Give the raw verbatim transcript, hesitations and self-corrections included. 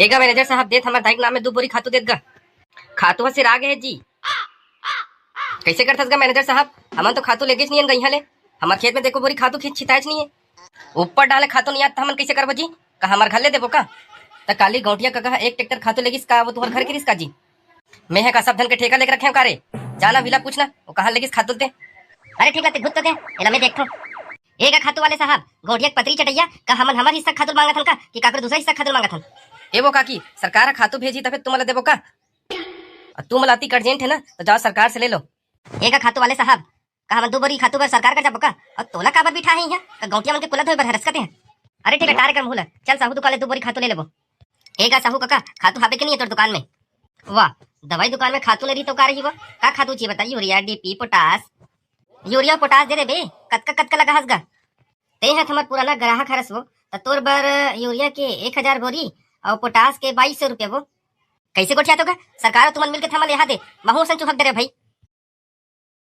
ए गा मैनेजर साहब, देत हमर दाई के नाम में दू बोरी खातू देत गा। खातू ह सिरा गे हे जी। कइसे करथस गा मैनेजर साहब, हमन तो खातू लेगेच नइ हन गा इहाँ ले। हमर खेत में त एको बोरी खातू खींच छिताएच नइ हे। ऊपर डाले खातू नइ आत, त हमन कइसे करबो जी? का हमर घर ले देबो का? त काली गौंटिया कका ह एक ट्रैक्टर खातू लेगिस का, वो तुंहर घर के रिस का जी? मैं ह का सब धन के ठेका लेके रखे हंव का रे? जा ना विला पूछ ना, वो कहाँ लेगिस खातू ते। अरे ठीक हे, ते घुत तो दे, एला मैं देखथंव। ए गा खातू वाले साहब, गौंटिया के पतरी चटैया, का हमन हमर हिस्सा खातू मांगत हन का, कि काकरो दूसरा हिस्सा खातू मांगत हन? ए वो काकी, सरकार ह खातू भेजी त फेर तुमन ला देबो का? अउ तुमन ला अतिक urgent हे ना, त जाओ सरकार से ले लो। ए गा खातू वाले साहब, का हमन दू बोरी खातू बर सरकार कर जाबो का? अउ तोला काबर बिठा हे इहाँ? का गौंटिया मन के कुला धोए बर हरस कते हैं? अरे ठीक हे, टारे कर मुँह ला, चल साहू दुकान ले दू बोरी खातू ले लेबो। ए गा साहू कका, खातू हाबे के नइ हे तोर दुकान में? वाह, दवाई दुकान में खातू नइ रही तो का रही वो? का खातू चाहिए बता, urea, DAP, potash? Urea potash दे दे बे, कतका कतका लगा हस गा? तें ह त हमर पुराना ग्राहक हरस वो, त तोर बर यूरिया के एक हजार बोरी अउ पोटास के बाईस सौ रुपया वो। कइसे गोठियाथो गा? सरकार अउ तुमन मिलके त हमन ल एहा दे, महूँ असन चुहक दे रे भई।